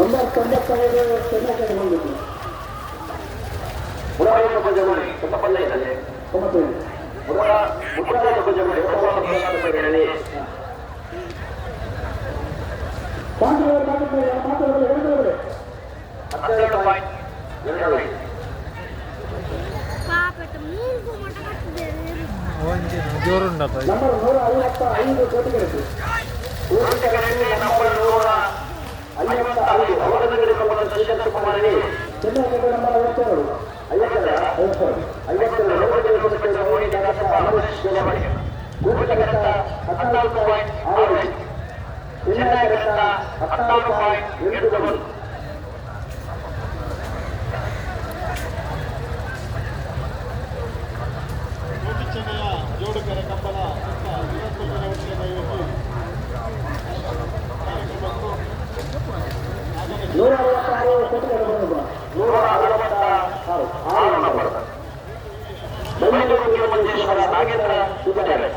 Number 95 Chennai ಬಂದಿತ್ತು. ಮುರಾರಿ ಪಂಜಗುಡಿ ಪಲ್ಲ ಇದ್ದಲ್ಲಿ. 95. ಮುರಾರಿ ಪಂಜಗುಡಿ. ಮಾತಾಡಿದ್ರೆ. 12.25. ಪಾಪೆಟ್ ಮೂಗು ಮಟ ಕಟ್ಟಿದೆ. ಒಂಜಿ ಜೋರುಂಡತ. ನಂಬರ್ 155 ಕೋಟಿಗರಿಗೆ. ನಂಬರ್ 155 ಅವರದಗಡೆ ಕಂಬದ ಶ್ರೀಕಾಂತ ಕುಮಾರನಿ. ಚೆನ್ನೈ ನಂಬರ್ 52. 52. 52. 52 ಮೋಹಿನಿ ನಾಗಪ್ಪ ಅಮರೇಶ್ ಜಲವಾಡಿ. ಕೂಟಗಟ್ಟ 14.65. ಚೆನ್ನೈ ಗಟ್ಟ 16.81. ಕೋಟಿಚೆನ್ನಯ ಜೋಡುಕರ ಕಂಬಳ ಸುತ್ತ 21ನೇ ವರ್ಷದ ಇವತ್ತು ಕಾರ್ಯಕ್ರಮಕ್ಕೂ ಆಗಮಿಸಿ 166 ಕೋಟಿಗರ ಬಂದಿದ್ದು. 166 ಆರು ನಂಬರ್ ಬೈಲೂರು ಮಂಜೇಶ್ವರ ನಾಗೇಂದ್ರ ಪೂಜಾರಿ.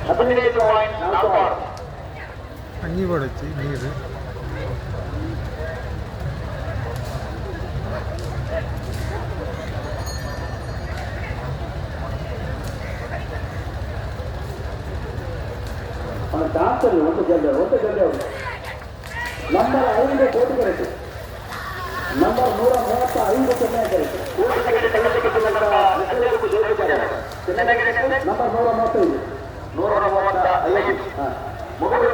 15.46. ಅಂಗಿ ಕೊಡಚ್ಚಿ ನೀರು. ಅವನ ಡಾಕ್ಟರ್ ಒಂದು ಜಲ್ದಿ, ಒಂದು ಜಲ್ದಿ. ಅವರು ನಂಬರ್ 5 ಕೋಟಿಗರಿಗೆ. Number 135 Chennai correct. ನಂಬರ್ 135. 135. ಹಾಂ. ಮೊಗವೀರ.